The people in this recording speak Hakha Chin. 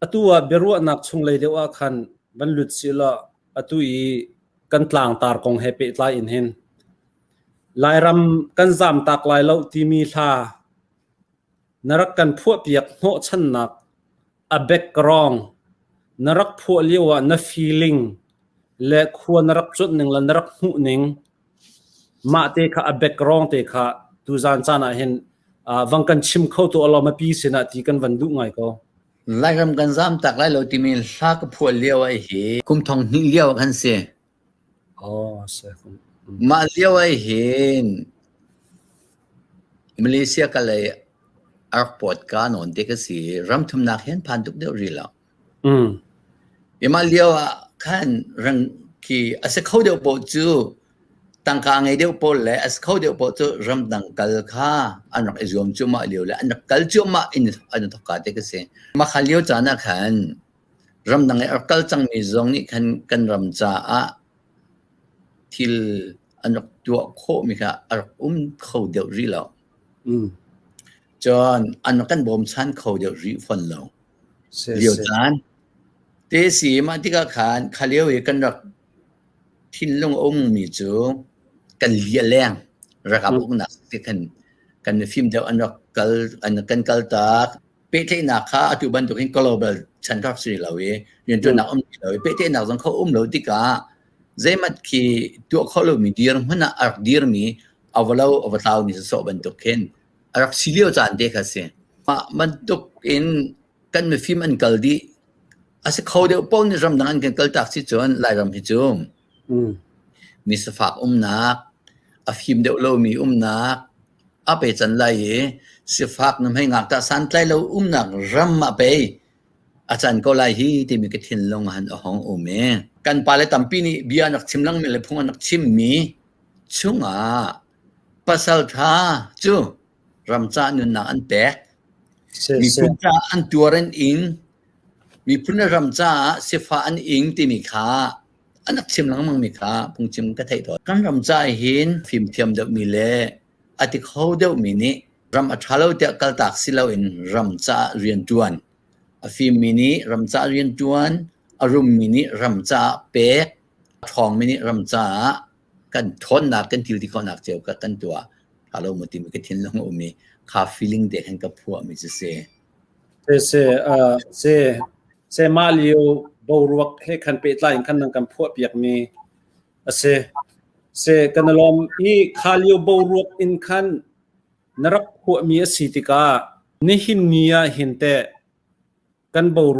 Atu ah biaruahnak chunglei deuh ah khan van lut sih law atu i kan tlangtar kong he pehtlai in hin Lairam kan zamtak lai lo timi hla na rak kan phuahpiak hnawhchannak a background na rak phuah lio ah na feeling le khua na rak cuanh ning le na rak hmuh ning mah te kha a background te kha tuzan caan ah hin vang kan chim kho tu alaw mipi sinah ti kan van duh ngai ko. Lairam kan zam tak lai lo timi hla ka phuah lio ai hi kum thong hnih lio kan si. Oh, se. Mah lio ai hin Malaysia ka lei rak pawt ka nawn te ka si. Ram thumnak hin phan tuk deuh rih lo. Mah lio ah khan rang khi a si kho deuh paoh cu tangka ngei deuh pawl le a si kho deuh paoh cu ramdang kal kha an rak i zuam cuahmah lio le an rak kal cuahmah in an i thawkka te ka si. Mah kha lio caan ah khan ramdang i a rak kal cangmi zong nih khan kan ram caah thil an rak tuah khawhmi kha a rak um kho deuh rih lo. Cun an rak kan bawmchan kho deuh rih fawn lo. Lio caan te si mah tikah khan kha lio i kan rak thinlung a ummi cu kan li a leng ralkap uknak ti khan kan mifim deuh an rak kal an kan kal tak pehtlaihnak kha atu bantukin global chan rak si lo i rianṭuannak um ti lo i pehtlaihnak zong kha um lo tikah zeimat khi tuah kho lomi dirhmun ah a rak dirmi a va lo a va tlaumi sawsawh bantuk khin a rak si lio caan te kha si. Mah bantuk in kan mifim an kal dih. A si kho deuh paoh nih ramdang an kan kaltak si cun Lairam hi cu mi sifak umnak, a fim deuh lomi umnak, a pe can lai i sifak na hmei ngakṭah santlai lo umnak ram ah pei a can ko lai hi timi ka thinlung han a hong um i kan pale tampi nih bia an rak chim lengmi le phung an rak chimmi chungah Pasalṭha cu ram ca nunnak an pek. Miphun caah an tuar an ing. Miphun le ram caah sifah an ing timi kha an rak chim lengmangmi kha phungchim ka theih tawn. Kan ram caah hin fimthiam deuhmi le a ti kho deuhmi nih ram a ṭha lo tiah kaltak si loin ram caah rianṭuan. A fimmi nih ram caah rianṭuan, a rummi nih ram caah pek, a ṭhawngmi nih ram caah kan ṭhawnnak kan thil ti khawhnak cio ka kan tuah ṭha lo maw timi ka thinlung a um i kha feeling te khan ka phuahmi cu si. Se se uh, se se mah lio boruak he khan pehtlai in khan nang kan phuah piakmi a si. Se kan lawm i kha lio boruak in khan na rak phuahmi a si tikah nihin ni ah hin teh kan boruak.